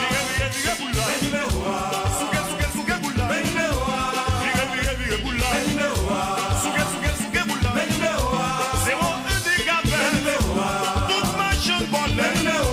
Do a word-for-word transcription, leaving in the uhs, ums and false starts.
Vire, vire, vire boul la. Souke, souke, souke boul la. Vire, vire, vire boul la. Souke, souke, souke boul la. Zewo en degabèt. Tout machann vòlè.